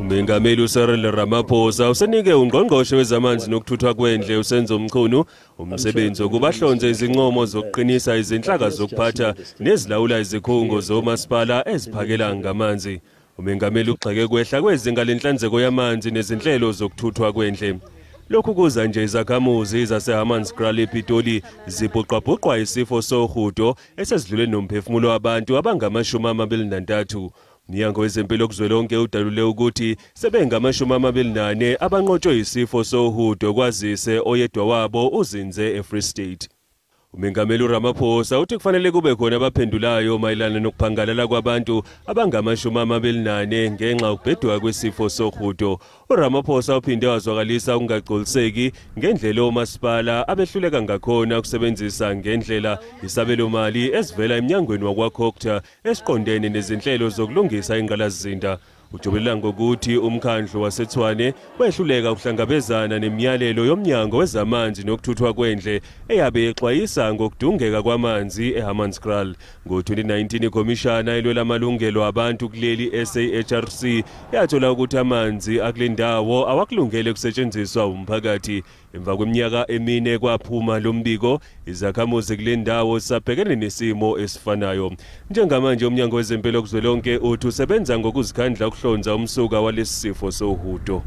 Umengameli uCyril Ramaphosa usenike ungqongqoshe wezamanzi nokuthuthwa kwendle uSenzo Mchunu umsebenzi wokubahlonze izincomo zokuqinisa izinhlaka zokuphatha nezilawula izikhungo zomasipala eziphakela ngamanzi. Umengameli ugxeke kwehla kwezinga lenhlanzeko yamanzi nezinhlelo zokuthuthwa kwendle. Lokhu kuza nje izakhamuzi zaseHammanskraal ePitoli zibhuqabhuqwa isifo sohudo esesidlule nomphefumulo wabantu abangama-23. Umnyango wezempilo kuzwelonke udalule ukuthi sebengamashumi-24 abanqotshwe isifo sohudo kwazise oyedwa wabo uzinze eFree State. Umengameli uRamaphosa uthi kufanele kube khona abaphendulayo mayelana nokuphangalala kwabantu abangama-24 ngenxa yokubheduka kwesifo sohudo. URamaphosa uphinde wazwakalisa ukungagculiseki ngendlela omasipala abehluleka ngakhona ukusebenzisa ngendlela isabelomali esivela emnyangweni wakwaCogta esiqondene nezinhlelo zokulungisa ingqalasizinda. Ujobelela ngokuthi umkhandlu waseTshwane wehluleka ukuhlangabezana nemiyalelo yomnyango wezamanzi nokuthuthwa kwendle eyabe yexwayisa ngokudungeka kwamanzi eHammanskraal. Ngo-2019 ikhomishana elwela amalungelo abantu kuleli SAHRC yathola ukuthi amanzi akule ndawo awakulungele ukusetshenziswa umphakathi. Emva kweminyaka emine kwaphuma lo mbiko, izakhamuzi kule ndawo zisabhekene nesimo esifanayo. Njengamanje umnyango wezempilo kuzwelonke uthi usebenza ngokuzikhandla ukuhlonza umsuka walesi sifo sohudo.